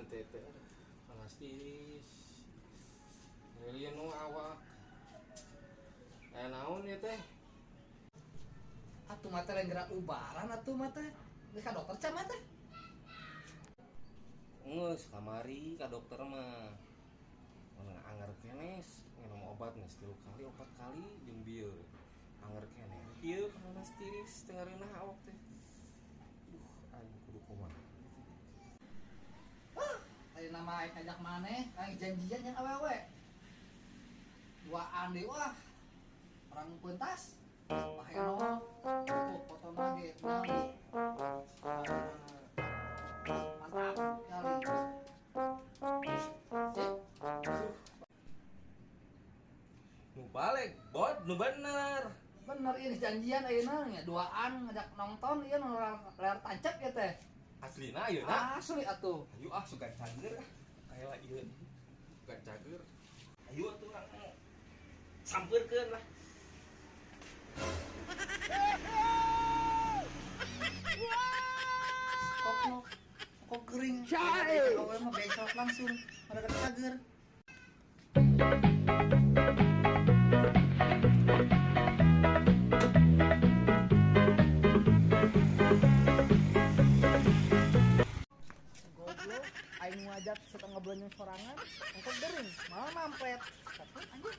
henteu teh. Panas tiris. Lilin nu awak. Eh, naon ieu teh? Atuh mah teh lain gerak ubaran atuh mah teh. Geus ka dokter can mah teh? Geus kamari ka dokter mah. Mun anger keneh minum obat geus 3 kali 4 kali jeung bieu. Anger keneh kieu panas tiris teu ngareunah awak teh. Duh, aing kudu kumaha. Tadi nama aing ngajak maneh, aing janjian jeung awewe. Duaan deui wah. Orang pentas. Wah eno. Tuh foto lagi, kali. Mantap kali. Sip. Nu balik, bot, nu bener. Bener ini janjian ayeuna nya duaan ngajak nonton ieu nu layar tancap ya teh. Aslina ayeuna. Asli atuh. Ayo ah sugan cager ah. Kayak ieu. Sugan cager. Ayo atuh urang mau sampeurkeun lah. Kok kok kering. Cai. Awewe mah besok langsung pada cager. Goblok, aing ngajak setengah bulan yang sorangan, engkau gering, malah mampet. Tapi anjir.